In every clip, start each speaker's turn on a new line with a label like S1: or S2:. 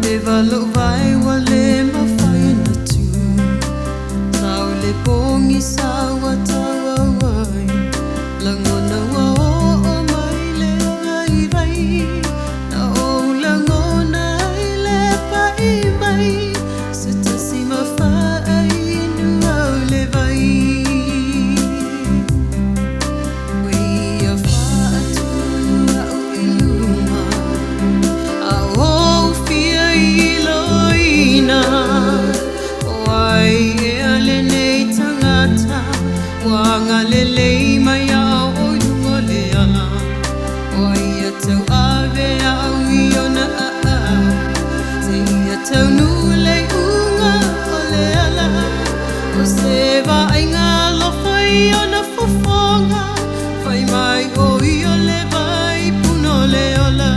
S1: E valo vai wa le mawhai na tū. Tau le pongi sawa taua wai. Langona wa o o mai le ngai vai. Na o langona ai le pai mai. Se tasi mawhai inu au le vai. Wei a whaatunu au i luma. A o fia i loina. O ai e ale nei tangata. Wanga le lei mai au o yunga le ala. O ai a tau ave au i ona a au. Te ia tau nule unga o le ala. O se vai ngā lofa i ona fofonga. Whai mai o i o le vai puno le ola.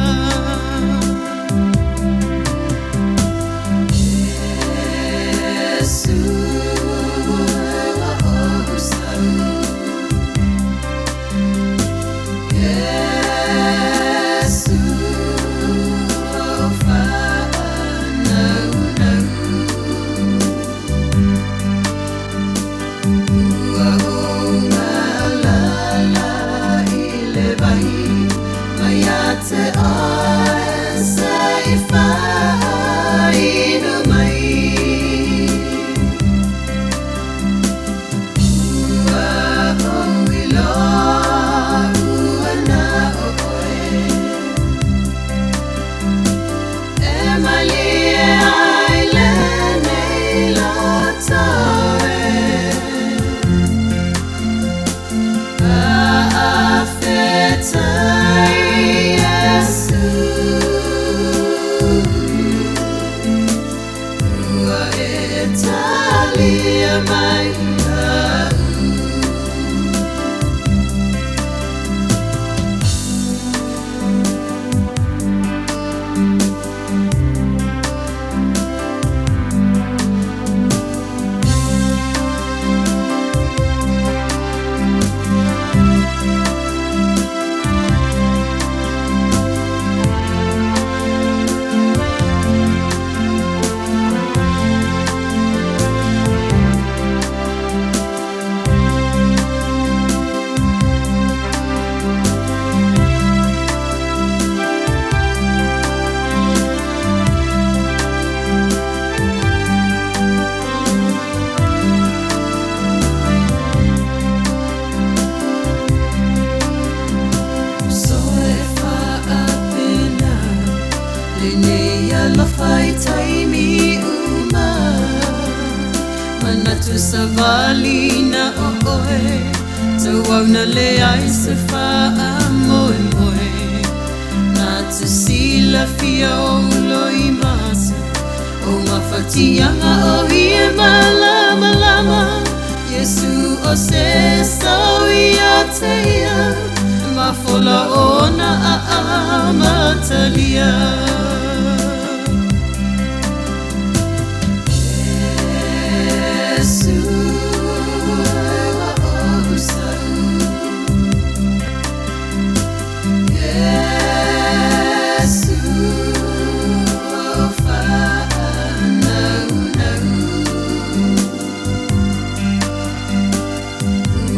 S1: Yesu wa o sau. Yesu o whanau nau. Ua o ngā lala i le vai. Mai a te oe se i whainu mai. Ua o iloa ua na o oe. E malie ai le nei loto e. Fa'afetai Yesu. Ua e talia mai au. So e whaapena le nei alofa i taimi uma. Manatu savali na o oe. Tau au na le ai se wha moe moe. Nā tu sila fia o ulo i masa. O mawhatianga o ie malama lama. Yesu o se sau ia te ia. Mafola ona a a matalia. Yesu wa o sau. Yesu o whanau nau.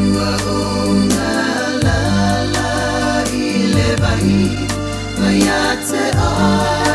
S1: Ua o ngā lala i le vai. Mai a te oe.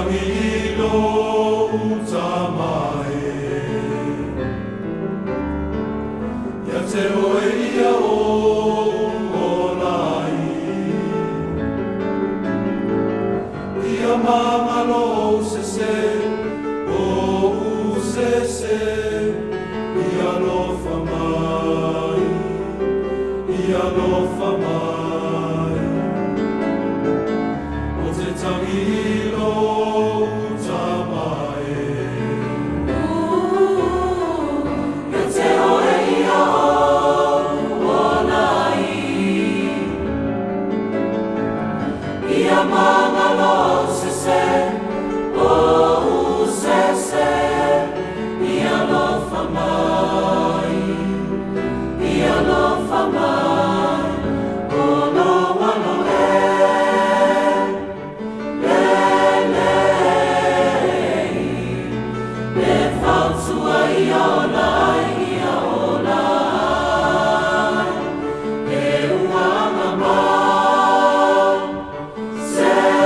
S1: tangi i lou tama e. Ia te oe ia ou ola ai. Ia magalo ou sese, ou sese, ia alofa mai, ia alofa mai. O te tangi i lou tama e.
S2: Ia te oe ia ou ola ai. Ia magalo ou sese, ou sese, ia alofa mai, ia alofa mai, o lou alo e, lelei, le fautua ia ola ai, ia ola ai, e ua agama, se.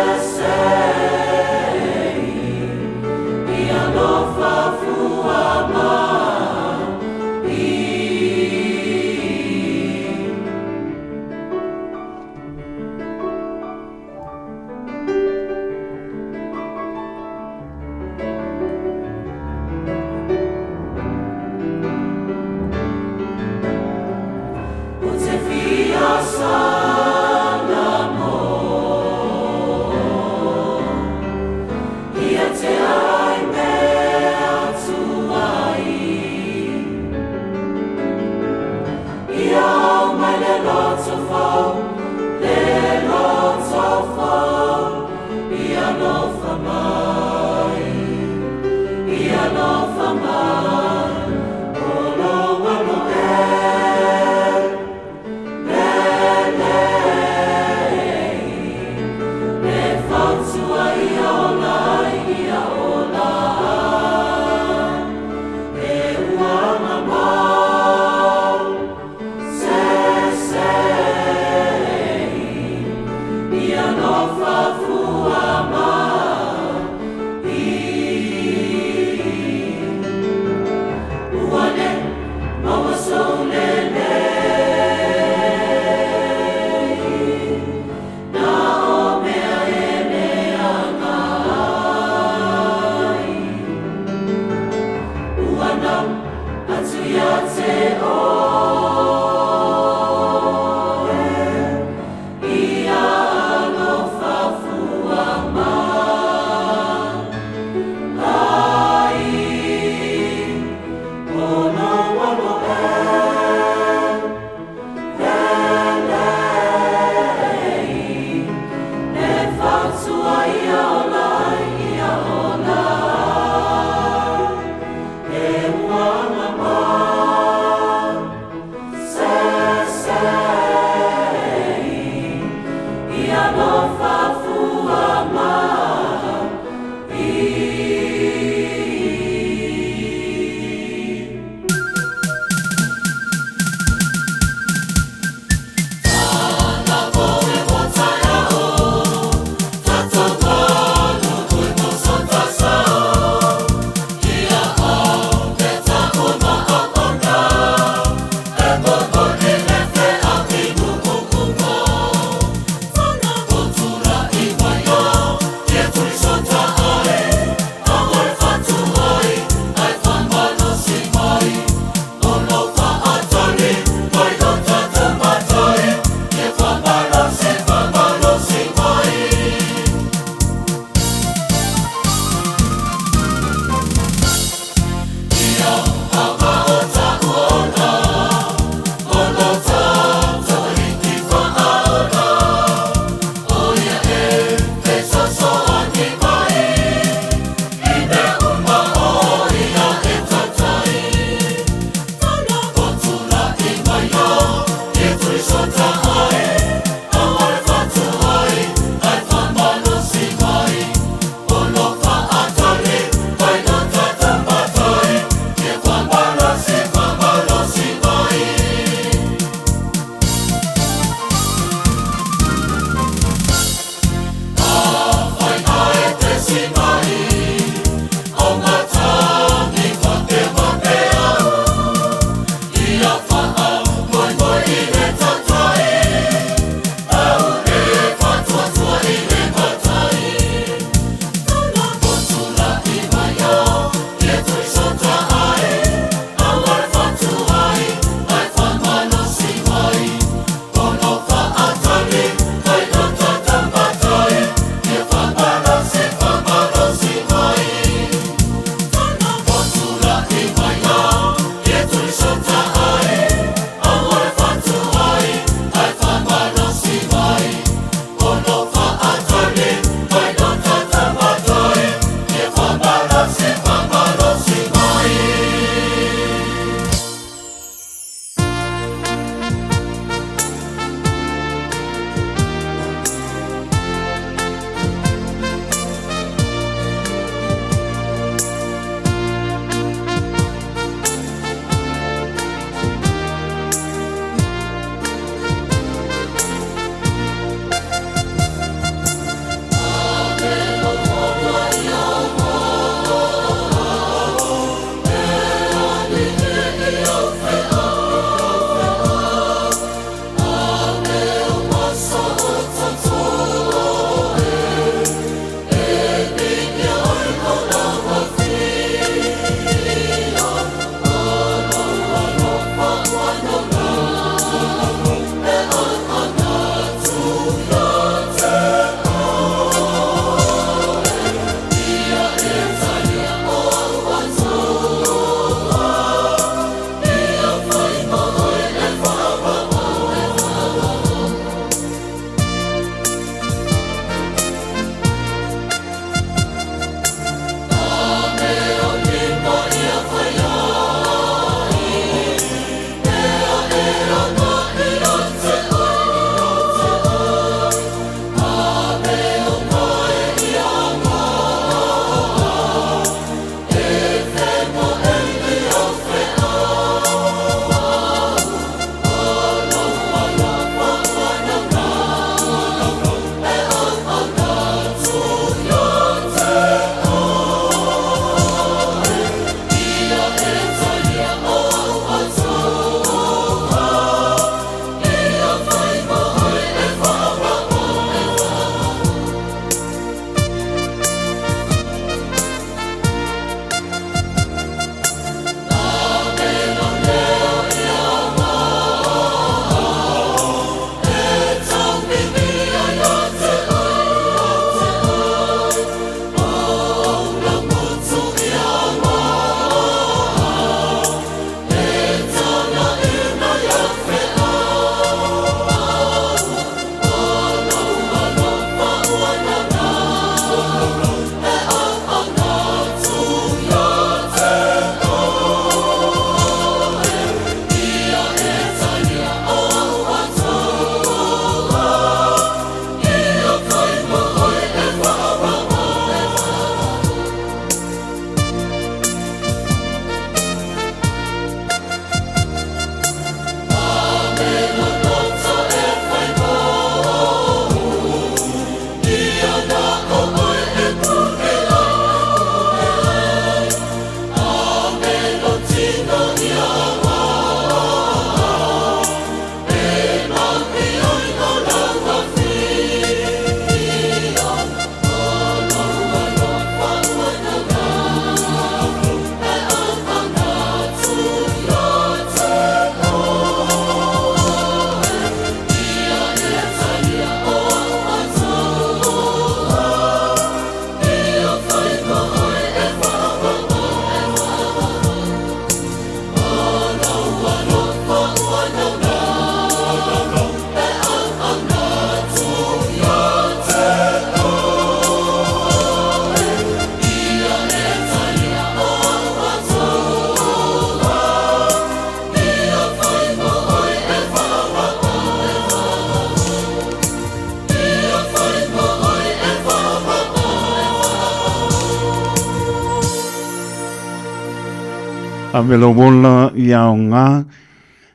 S3: Ave lou ola i aoga.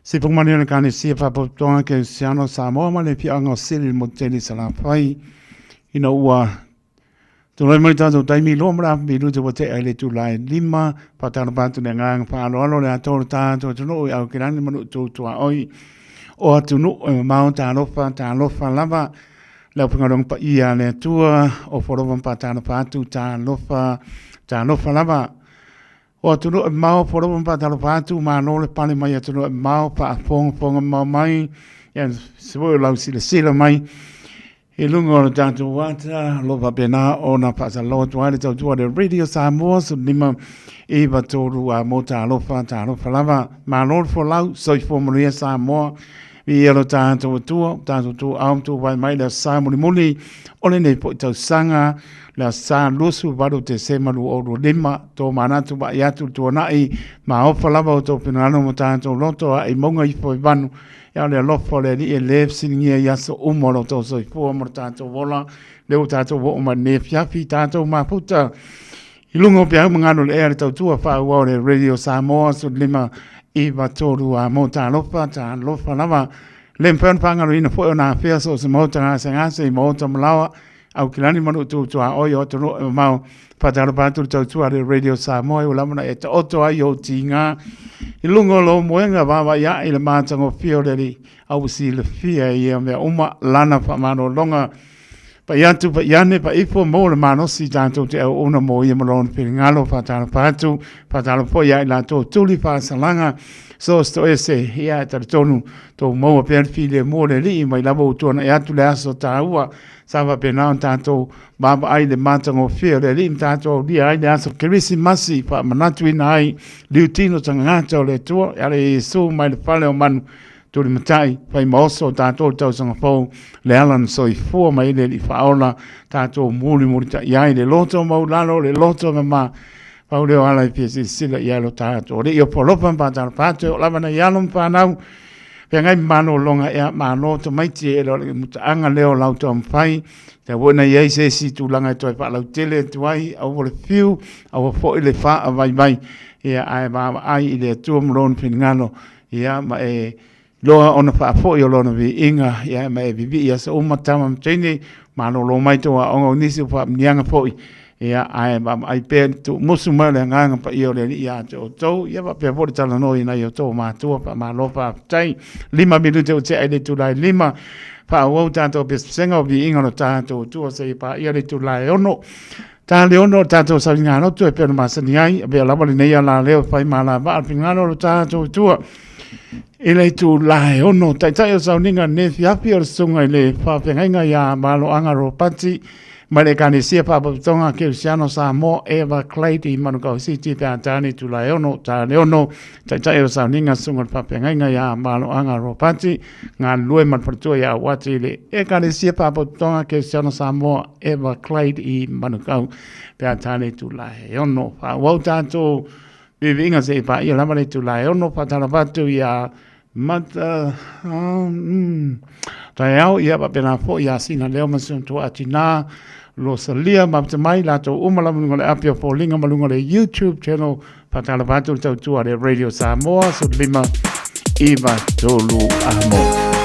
S3: Se pumani o le Ekalesia Faapotopotoga Kerisiano o Samoa ma le Afioaga o Sili i le Motu Tele i Salafai, ina ua tulai mai le tatou taimi loa ma le afa minute ua tea i le itula e 5, faatalofa atu i le agaga faaaloalo le atoa o le tatou atunuu i Aukilani ma nuu tu tuaoi o atunuu e mamao. Talofa, talofa lava le aufaigaluega paia a le Atua o Folova ma faatalofa atu, talofa, talofa lava. O atunuu e mamao, Folova ma faatalofa atu, malo le pale mai atunuu e mamao, faafogafoga mamao mai, ia se foi o lau silasila mai i luga o le tatou ata, o lo o faapena ona faasalalau atu ai le tautua a le Radio Samoa 1593 a mo talofa, talofa lava. Malo le folau, soifua manuia Samoa. Viia lo tatou Atua, o tatou tuuau ma tuuvai mai le aso Sa mulimuli o lenei foi tausaga, le aso Sa 28 Tesema 2025, tō manatu vaai atu le tuanai, maofa lava o tō finagalo ma tatou loto a i mauga ifo i vanu, ia o le alofa o le Alii e le fesiligia i aso uma o lo outou soifua ma lo tatou ola, lea ua tatou oo mai lenei afiafi, tatou mafuta i luga o peau ma galu o le ea le tautua faaauau a le Radio Samoa 1593 a mo talofa, talofa lava. Le mafai ona faagaloina foi ona afea so o se maota gasegase i maota malaoa, Aukilani ma nuu tu tuaoi o atunuu e mamao. Faatalofa atu le tautua a le Radio Samoa ua lava ona e taoto ai ou tiga i luga o lou moega vaavaai ae i le matagofie o le Alii, a ua silafia e ia mea uma lana faamalologa. Pai atu, pai ane, pai ifo, maua le malosi tatou te auauna mo ia ma lona finagalo. Faatalofa atu, faatalofa foi ia i latou tuli faasalaga so se toese, ia e talitonu tou maua pea le filemu o le Alii mai lava ua tuanai atu le aso taua sa faapena ona tatou vaavaai i le matagofie o le Alii ma tatou aulia ai le aso Kerisimasi, faamanatuina ai liutino tagata o le Atua e ala i Iesu mai le fale o manu tulimatai fai ma oso o tatou le tausaga fou, le ala na soifua mai ai le Alii Faaola, tatou mulimulitai ai le loto maualalo, le loto mama, pau lea o ala e fia silasila i ai lo tatou Alii o polofa ma faatalofa atu e oo lava nai alo ma fanau feagai ma malologa, ia malo tamaiti e le o le mutaaga lea o lau taumafai, tatau foi ona i ai se isi tulaga e toe faalautele atu ai, aua le fiu, aua foi le faavaivai, ia ae vaavaai i le Atua ma Lona finagalo, ia ma e loa ona faafoi o Lona viiga, ia ma e vivii i aso uma tama ma teine, malolo mai tou aoga o nisi o faamanuiaga foi, ia ae vaavaai pea i le tuumusu mai o le Agaga Paia o le Alii ia te outou, ia faapea foi le talanoa i nai o outou matua, faamalo faafetai. 5 minute ua tea i le itula e 5, faaauau tatou pesepesega o viiga o lo tatou Atua seia paia le itula e 6. Ta le 6 o le tatou sailiga loto e pei ona masani ai, avea lava lenei alaleo e fai ma alavaa le finagalo o lo tatou Atua i le itula e 6. Taitai o sauniga lenei afiafi o le susuga i le faafeagaiga ia Maloaga Ropati mai le Ekalesia Faalapotopotoga Kerisiano Samoa Eva Clyde i Manukau City pe a ta le itula e 6. Ta le 6, Taitai o sauniga susuga i le faafeagaiga ia Maloaga Ropati, galulue ma le faletua ia Auati i le Ekalesia Faalapotopotoga Kerisiano Samoa Eva Clyde i Manukau pe a ta le itula e 6. Faaauau tatou viiviiga seia paia lava le itula e 6. Faatalofa atu ia Mata taeao, ia faapena foi ia Sina Leo ma si ona tuaa tina Rosalia Matamai, latou uma lava luga o le api o Foliga ma luga o le YouTube channel. Faatalofa atu le tautua a le Radio Samoa 1593 amo.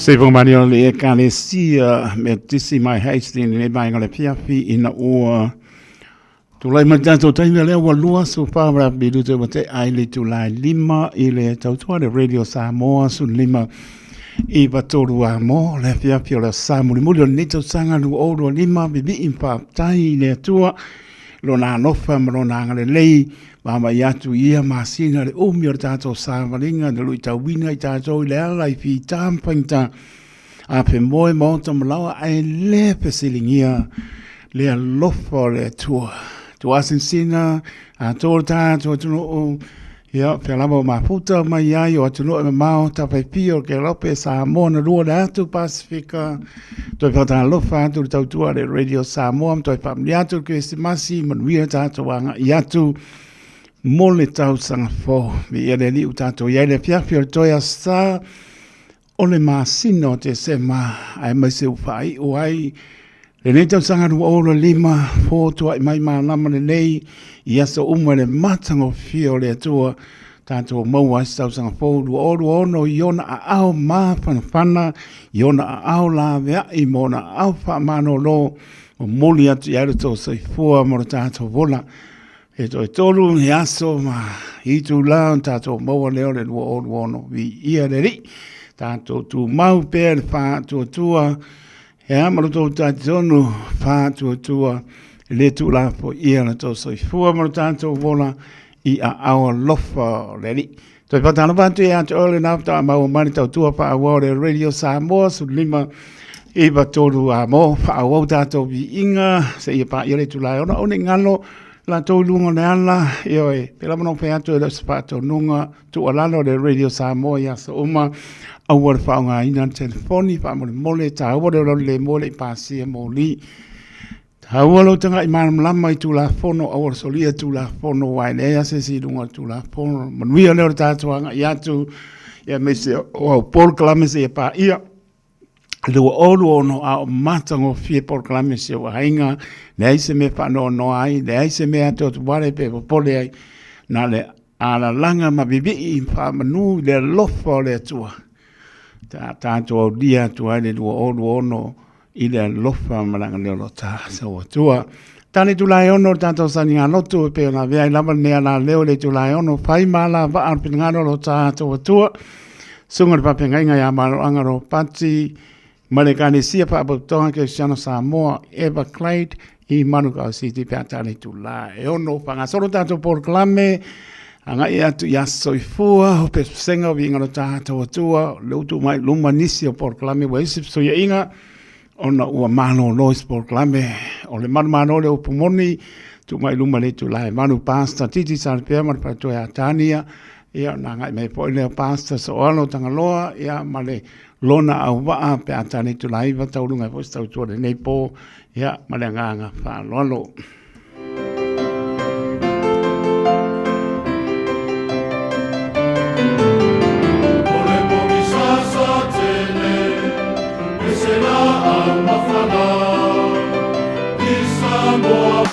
S3: Se whakamani o le Ekalesia Metisi mai Hastings i lenei vaega o le afiafi ina ua tulai mai le tatou taimi o lea ua 24 ma le minute ua tea i le itula e 5 i le tautua le Radio Samoa 15 9 3 a mo le afiafi o le aso Sa mulimuli o lenei tausaga 2025 vivii ma faafetai i le Atua lona alofa ma lona agalelei vaavaai atu i ia masina le umi o le tatou savaliga na luitauina i tatou i le ala i fita ma faigata a femoe maota ma laoa ae le fesiligia le alofa o le Atua. Tuasinsina atoa le tatou atunuu Ia, pea lava o mafuta mai ai o atunuu e mamao, tafaipia o Kelope, Samoa na lua le atu Pasifika, toe whakatalofa atu le tautua le Radio Samoa, ma toe whaamuni atu le Kerisimasi, manuia tātou agai atu mo le tausaga fou. Viia le Alii ua tātou i ai le afiafi o le toe aso Sa o le masina o Tesema, aemaise ua faaiu ai lenei tausaga 2025, fotuai mai malama lelei i aso uma i le matagofie o le Atua, tatou maua ai se tausaga fou 2026 i ona aao mafanafana, i ona aao laveai ma ona aao faamalolo, momoli atu i ai lo outou soifua ma lo tatou ola. E toe tolu ni aso ma itula ona tatou maua lea o le 2026. Viia le Alii. Tatou tumau pea i le faatuatua. E a ma lo outou talitonu faatuatua e le tuulafoia lo outou soifua ma lo tatou ola i aao alofa o le Alii. Toe faatalofa atu ia te oe lena faatoa maua mai le tautua faaauau o le Radio Samoa 15 9 3 a mo faaauau tatou viiga seia paia le itula e 6 aua ne i galo latou i luga o le ala ioe pei lava ona ou fai atu e le o se faatonuga tuualalo a le Radio Samoa i aso uma aua le faaaogaina le telefoni faamolemole e taua le olaola le moe le i pasia moli. Taua lou taga'i malamalama i Tulafono, aua le solia Tulafono, aua e leai lava se isi i luga o le Tulafono. Manuia lea o le tatou aga'i atu, aemaise o au polokalame seia paia 2026 a o matagofie polokalame si ou aiga, leai se mea e faanoanoa ai, leai se mea e atuatuale pe popole ai, na o le alalaga ma vivii ma faamanu i le alofa o le Atua. Ta tatou aulia atu ai le 2026 i le alofa ma le agalelei o lo tatou Atua. Tali itula e 6 le tatou saniga lotu e pei ona avea ai lava lenei alaleo i le itula e 6 fai ma alavaa o le finagalo o lo tatou Atua. Susuga i le Faafeagaiga ia Maloaga Ropati ma le Ekalesia Faalapotopotoga Kerisiano Samoa Everglade i Manukau City pe a tali itula e 6. Faagasolo tatou polokalame agai atu i aso soifua o pesepesega o viiga o lo tatou Atua, o lea ua tuu mai i luma nisi o polokalame ua i ai se fesuiaiga ona ua malolo isi polokalame. O le manumalo le upu moni, tuu mai i luma i le itula e 8 Pastor Titi Salipea ma le faletua ia Tania, ia ona agai mai foi lea o Pastor Soalo Tagaloa, ia ma le lona auvaa pe a tali itula e 9 tauluga ai foi se tautua i lenei po, ia ma le agaga faaaloalo.
S2: O le pogisasa tele, e se laau mafana i Samoa.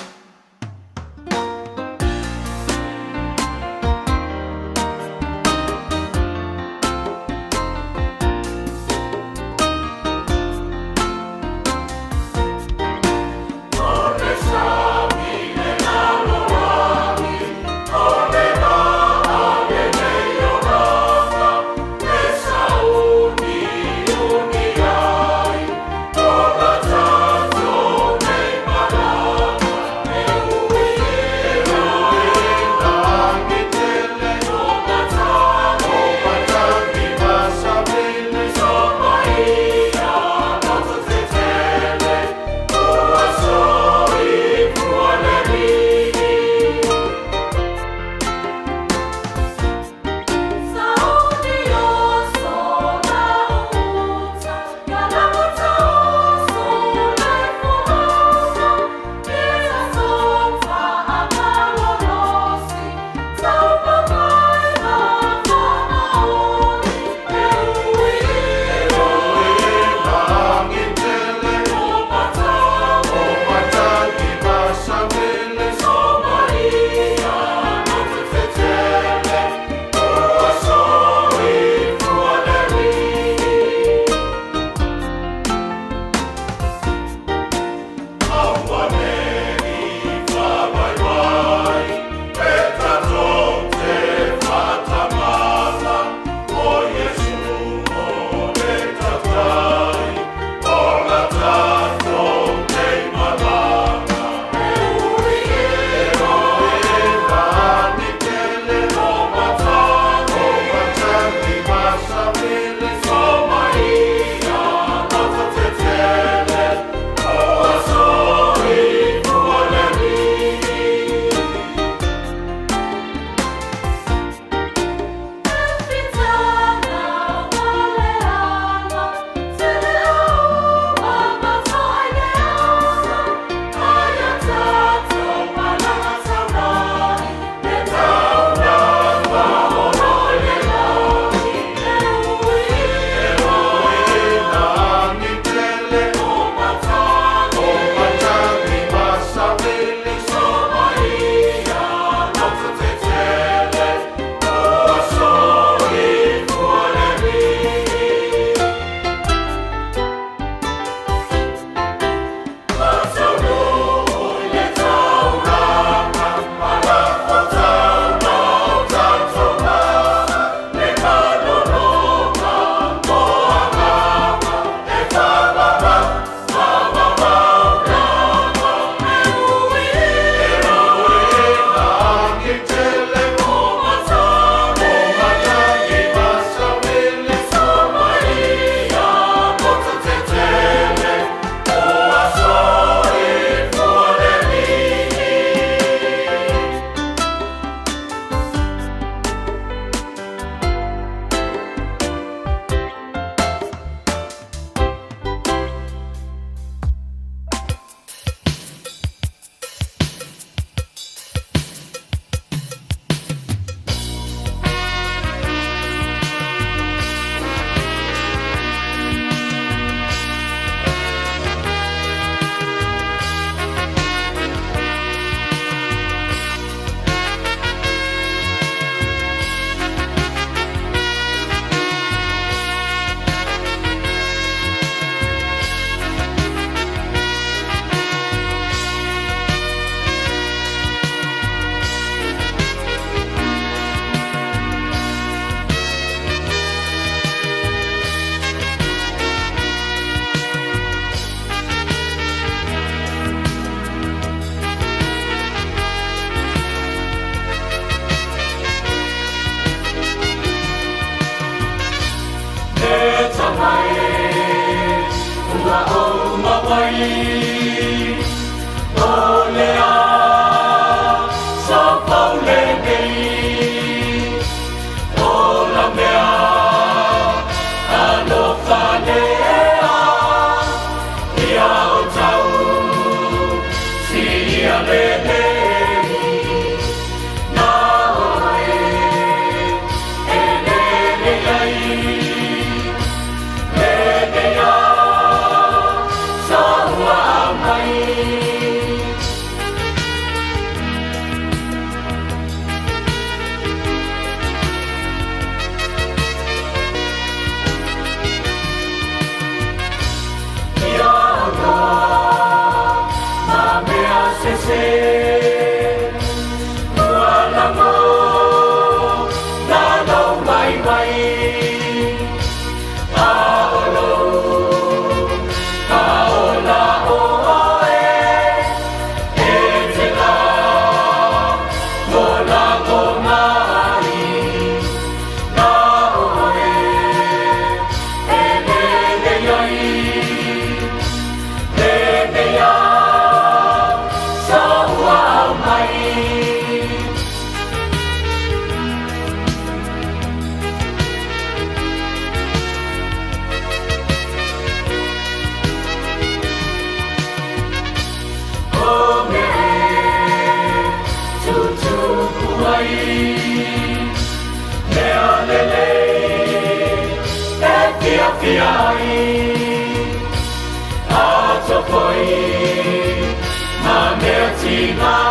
S2: Mea